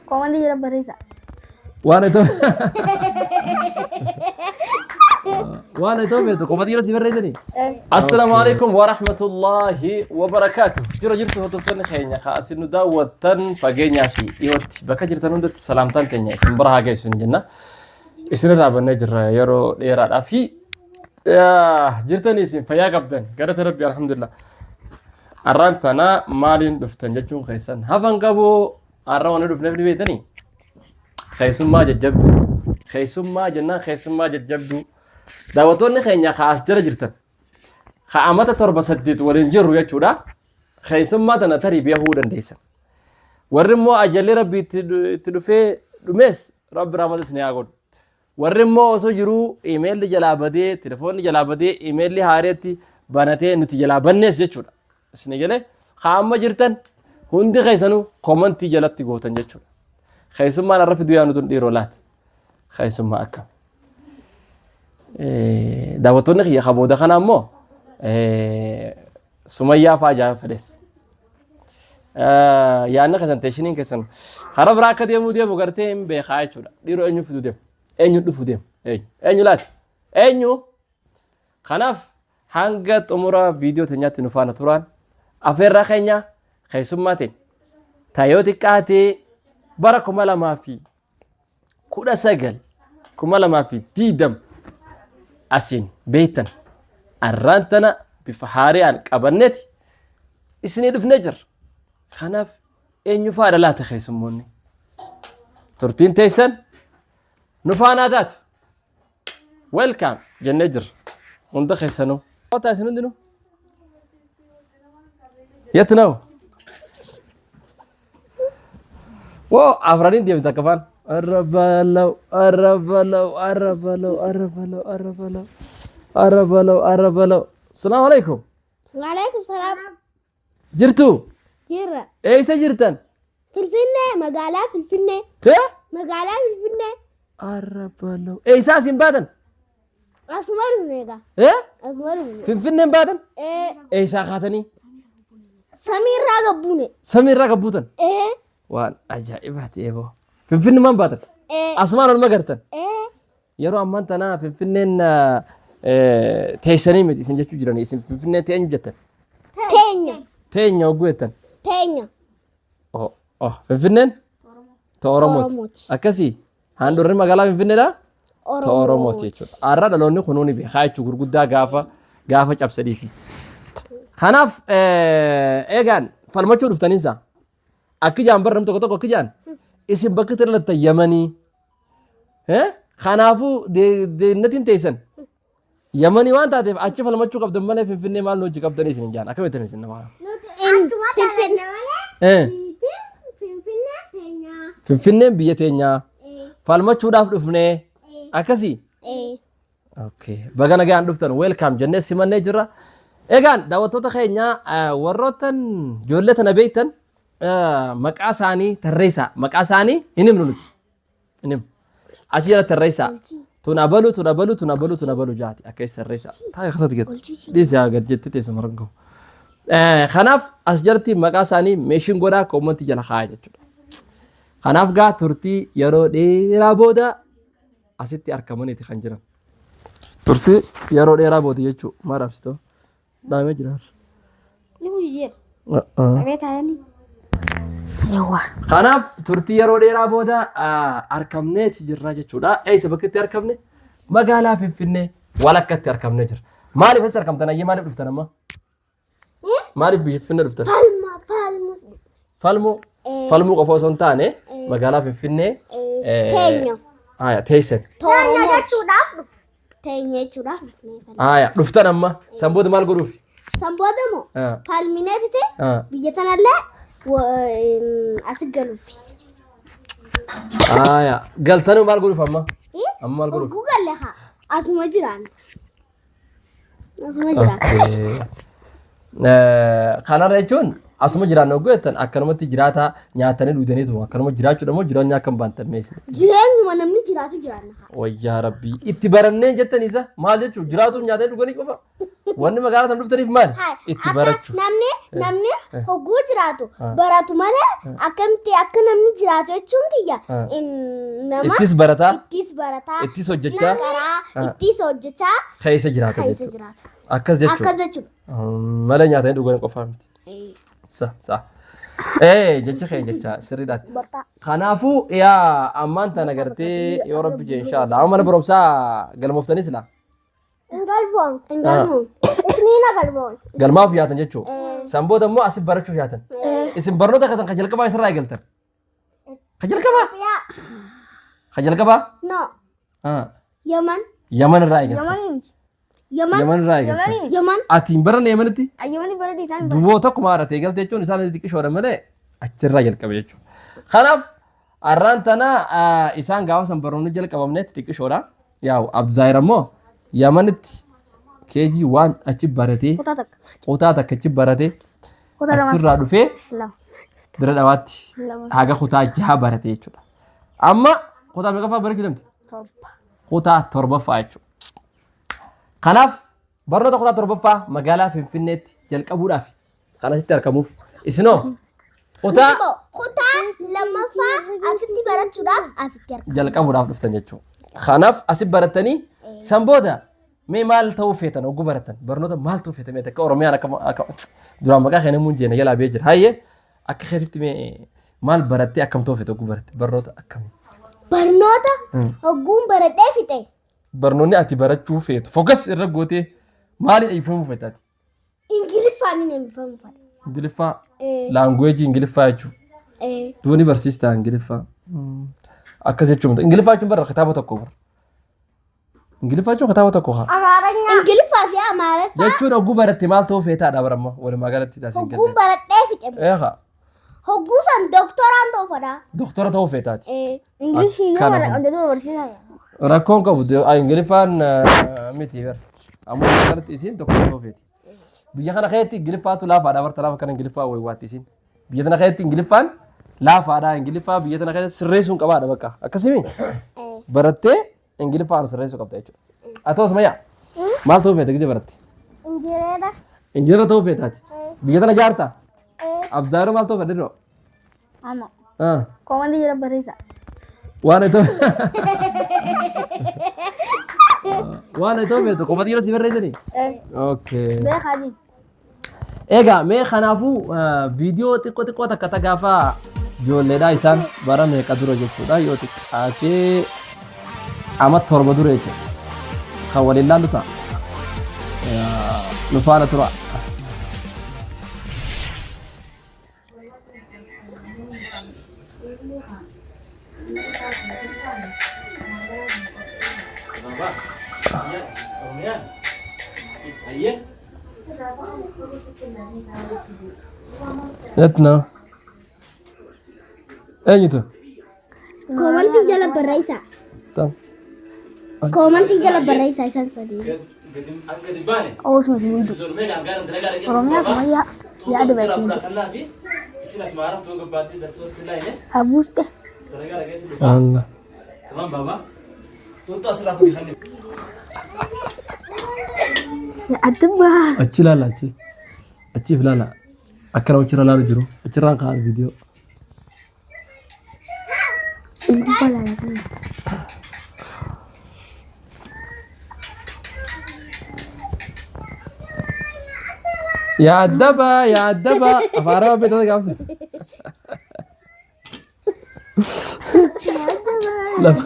Komantii jala barreessa. Waan itoo waan itoo beektu komantii jala si barreessanii. Assalaamu alaikum wa rahmatullahi wa barakaatu. Jira jirtu hordoftoonni keenya haa isin nu daawwattan fageenyaa fi dhiyootti bakka jirtan hundatti salaamtaan teenya isin bira haa geessu hin jenna. Isin irraa bannee jirra yeroo dheeraadhaa fi jirtanii isin fayyaa qabdan galata rabbi alhamdulillah. Arraan tana maaliin dhuftan jechuun keessan hafan qabu arra wanni dhufneef ni beektanii. Keessummaa jajjabduu keessummaa jennaan keessummaa jajjabduu daawwattoonni keenya haa as jala jirtan haa amata 7 8 waliin jirru jechuudha. Keessummaa tana tarii beekuu dandeessan. Warri immoo ajalli rabbi itti dhufee dhumees rabbi rahmata isin haa godhu. Warri immoo osoo jiruu imeelli jalaa badee, telefoonni jalaa badee, imeelli haareetti banatee nuti jalaa bannees jechuudha. Isin galee haa amma jirtan hundi keessanuu komantii jalatti gootan jechuudha. Keessummaan har'a fiduu yaanu tun dhiiroo laati. Keessummaa akkam. Daawwattoonni kiyya ka booda kana immoo Sumayyaa fa'aa ajaa'iba fedhes. Yaadni keessan teeshiniin keessan karaa biraa akka deemuu deemu gartee hin beekaa jechuudha. Dhiiroo eenyu fiduu deemu? Eenyu dhufuu deemu? Eenyu? Eenyu laati? Eenyu? Kanaaf hanga xumura viidiyoo teenyaatti nu faana turaan afeerraa keenya keessummaa teenya taayoo xiqqaatee bara 2019 2020 asiin beektan arraan tana bifa haariyaan qabanneeti isinii dhufnee jirra. Kanaaf eenyu faadha laata keessummoonni? Turtiin teessan nu faanaa taatu. Welcome jennee jirra. Hunda keessanuu. Kottaa isin hundinuu. Yet now. Woo afraniin deemte akka faan. Arra balaw arra balaw arra balaw arra balaw arra balaw arra balaw arra balaw. Salaamu alaikum. Waalaikum salaam. Jirtu? Jirra. Eessa jirtan? Finfinnee, magaalaa Finfinnee. Hee? Magaalaa Finfinnee. Arra balaw. Eessaa isin baatan? Asuma dhufne egaa. Hee? Asuma dhufne. Finfinneen baatan? Ee, Eessaa kaatanii? samiirraa gabbuune. Samiirraa gabbuutan? Ee, Waan ajaa'ibaati eeboo. Finfinnumaan baatan? ee, Asumaan ol magartan? ee. Yeroo ammaan tana Finfinneen teessanii miti isin jechuu jiranii isin Finfinneen teenyu jettan. Teenya. Teenya hogguu jettan. Teenya. Oh, oh. Finfinneen ta Oromooti. Oromooti. Akkasii handhuurri magaalaa Finfinneedha ta Oromooti jechuudha. Har'a dhaloonni kunuu ni beekaa jechuudha gurguddaa gaafa gaafa cabse dhiisi. Kanaaf eegaan falmachuu dhuftaniinsa. Akki jaan bara namni tokko tokko akki jaan isin bakki itti dhalattan Yamanii. Kanaafuu deemnatiin teessan. Yamanii waan taateef achi falmachuu qabdan malee Finfinnee maal nu hojii qabdanii isin hin jaan. Akkamitti jettan isin nama? Finfinneen biyya teenyaa falmachuudhaaf dhufnee akkasii. Okay. Baga nagaan dhuftan welcome jennee simannee jirra. Egaan daawwattoota keenya warroottan ijoollee tana beektan maqaa isaanii tarreessaa. Maqaa isaanii hin himnu nuti. Hin himnu. Achi jala tarreessaa. Tun abalu tun abalu tun abalu tun abalu jaati akka isa tarreessaa. Taa'ee akkasatti gad. Dhiisi haa gad jettee teessuma rakkoo. Kanaaf as jalatti maqaa isaanii meeshiin godhaa koomantii jala kaa'aa jechuudha. Kanaaf gaa turtii yeroo dheeraa booda asitti argamaniiti kan jiran. Turtii yeroo dheeraa booda jechuudha. Maal absitoo? Dhaamee jira. Ni hojjeera. Qabee taa'anii. Yawwa. Kanaaf turtii yeroo dheeraa booda argamneeti jirra jechuudha. Eessa bakka itti argamne? Magaalaa Finfinnee walakkatti argamnee jira. Maaliif asitti argamtan ayyee maaliif dhuftan amma? Maaliif biyya Finfinnee dhuftan? Falma falmus. Falmuu falmuu qofa osoo hin taane magaalaa Finfinnee Teenya. Haya teessan. Teenya jechuudhaaf dhufe. Teenya jechuudhaaf dhufnee falma. Haya dhuftan amma san booda maal godhuufi? San booda moo falmineeti ta'e biyya tanallee asi galuufi. Haya galtanuu maal godhuuf amma? Amma maal godhuuf? Hogguu galle haa asuma jiraan. Asuma jira. Okay. Kanarra jechuun asuma jiraanna hogguu jettan akkanumatti jiraataa nyaatanii dhuudaniitu akkanuma jiraachuudha moo jireenya akkam baantan mee isin? Jireenyuma namni jiraatu jiraanna. Wayyaa rabbii itti barannee jettan isa maal jechuun jiraatuun nyaatanii dhuganii qofa. Wanni magaalaa tana dhuftaniif maali? Hai, Itti akka barachuuf. Namni hogguu jiraatu baratu malee akkamitti akka namni jiraatu jechuun kiyya nama Ittis barataa, ittis barataa, ittis hojjechaa, karaa ittis hojjechaa keessa jiraata keessa jechuudha. jiraata. Akkas jechuudha. Akkas jechuudha. Malee nyaatanii dhugan qofaa miti. Sa sa. Ee jecha kee jecha sirriidhaati. Bartaa. Kanaafuu yaa ammaan tana gartee yoo rabbi jee inshaallah. Amma mana barumsaa galmooftanii silaa. Hin galmoon. Hin galmoon. Isniina galmoon. Galmaaf yaatan jechuudha. San booda immoo asif barachuuf yaatan. Isin barnoota keessan ka jalqabaa isirraa eegaltan. Ka jalqabaa? Yaa. Ka jalqabaa? No. Ah. Yaman. Yaman irraa eegaltan. Yamanii miti. Yaman. Yaman irraa eegaltan. Yamanii miti. Yaman. Ati hin baranne Yamanitti? Yamanii bara dhiitaan bara. Duboo tokkuma haadha eegalte jechuun isaan xixiqqishoodha malee achirraa jalqabe jechuudha. Kanaaf arraan tana isaan gaafa san barnoonni jalqabamne xixiqqishoodha. Yaa'u Abduzaahir ammoo Yamanitti keejii waan achi baratee Kutaa takka. kutaa takka achi baratee Kutaa lama. achirraa dhufee Lama. Dira Dhawaatti Lama. haga kutaa jaha barate jechuudha. Amma kutaa meeqaffaa barachuu deemte? Torba. Kutaa torbaffaa jechuudha. Kanaaf barnoota kutaa torbaffaa magaalaa Finfinneetti jalqabuudhaaf kan asitti argamuuf isinoo kutaa Kutaa lammaffaa asitti barachuudhaaf asitti argamu. Jalqabuudhaaf dhuftan jechuudha. Kanaaf asi baratanii san booda mee maal ta'uu feetan hogguu baratan barnoota maal ta'uu feetan mee akka Oromiyaan akka duraan maqaa keenya muun jeena jalaa bee jira. Hayyee akka keetitti mee maal barattee akkam ta'uu feete hogguu baratte barnoota akkamii? Barnoota hogguun baradhee fixe. Barnoonni ati barachuu feetu focus irra gootee maaliin eebbifamuu feete ati? Ingiliffaan inni eebbifamu fedha. Ingiliffaa language Ingiliffaa jechuudha. Duba ni barsiistaa Ingiliffaa. Akkas jechuun Ingiliffaa jechuun bara kitaaba tokko bara. Ingiliffaa jechuun kitaaba tokko haa. Amaaranya. Ingiliffaa fi Amaariffaa. Jechuun hogguu baratte maal ta'uu feetaadha bara amma walumaa galatti taasisan Hogguun baradhee fixe. Eegaa Hogguu san doktoraan ta'uu fedha. Doktora ta'uu feetaati. Ingilishii yoo Akkana bara kun. onda duba barsiisaa. Rakkoon qabu Ingiliffaan miti bara. Ammoo galatti isiin doktora ta'uu feeti. Biyya kana keessatti Ingiliffaatu laafaadha barta laafa kana Ingiliffaa waywaatti isiin. Biyya tana keessatti Ingiliffaan laafaadha. Ingiliffaa biyya tana keessatti sirreessuun qabaadha bakka. Akkasimi barattee Ingiliffaan sirreessuu qabda jechuudha. Haa ta'us mayyaa maal ta'uu feete gizee baratte? Injineera. Injiinara ta'uu feetaati. Biyya tana jaartaa? Abzaaroo maal ta'uu fedhe diroo? Amma. Koomandii jira barreessa. Waan ta'uu feetu qofati yeroo si barreessanii? Okay. Beekaa ji. Egaa mee kanaafuu viidiyoo xiqqoo xiqqoo takka ta gaafa ijoolleedhaa isaan bara meeqa dura jechuudha yoo xiqqaatee ama 7 dura jechuudha. Kan waliin laallu ta'a. Nu faana tura. Etna. Eenyutu? Koomantii jala barreessaa. Tam. Koomantii jala barreessaa isaan sadii. Oosuma hundi. Oromiyaa Sumayyaa yaada barsiisa. Habuuste. Allah. Addubaa. Achi ilaala achi. Achiif ilaala. Akka nama achirra ilaalu jiru. Achirraan kaa'an viidiyoo. Gubbaa laala kana. Yaaddaba yaaddaba afaan arabaa beektaa gaafsa. Lafa.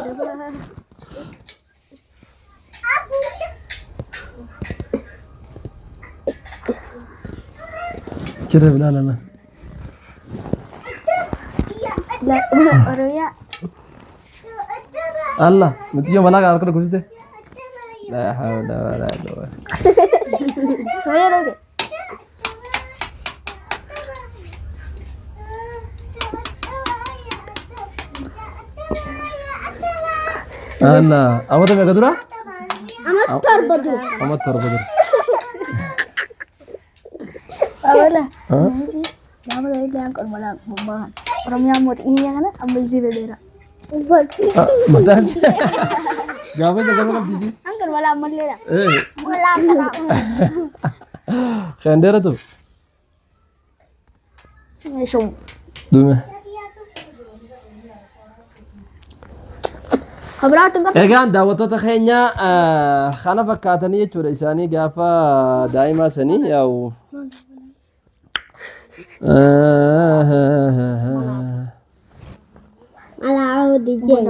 Achirra ilaala laala. Oromiyaa. Allah mucayyoo malaa kana harka dhukkubsite. La hawla wala quwwata. Sumayyaa dhoote. Allah amata meeqa dura? Ama 7 dura. Ama 7 dura. Abala. Gaafa ta'e illee hanqa malaan bobba'an. Oromiyaa mootii kana amma isii dheera. Mataan gaafa isa gama qabdiisi. Hanga torba lammallee dha. Eh, Walaa kan dheeratu. Meeshamu. Dume. Kabiraatu hin qabdu. Egaan daawwattoota keenya kana fakkaatanii jechuudha isaanii gaafa daa'imaa sanii yaa'u. Alaa dijjee.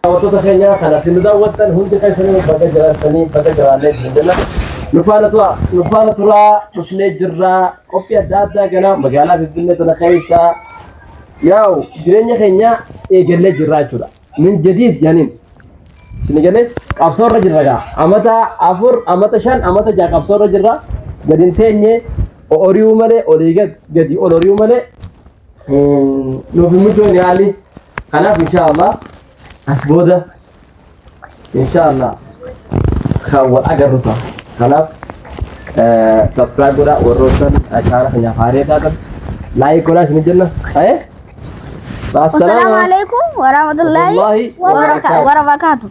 Daawwattoota keenya kana isin nu daawwattan hundi keessanuu baga jiraattanii baga jiraannee isin jenna. Nu faana turaa nu faana turaa dhufnee jirraa qophii adda addaa ganaa magaalaa Finfinnee tana keessa yaa'u jireenya keenya eegallee jirraa jechuudha. Min jadiid jedhaniin. Isin galee qabsoo irra jirra gaa. Amata 4, amata 5, amata 6 qabsoo irra jirra. Gadi hin teenye ori'uu malee olii gad gadi ol ori'uu malee nuuf hin mijoone haalli. Kanaaf inshaallah as booda inshaallah kan wal agarru ta'a. Kanaaf subscribe godhaa warroottan chaanala keenyaaf haaree taatan like godhaa isin jenna. Ayee. Wassalamu alaikum warahmatullahi Wabarakatuh. wabarakatuh.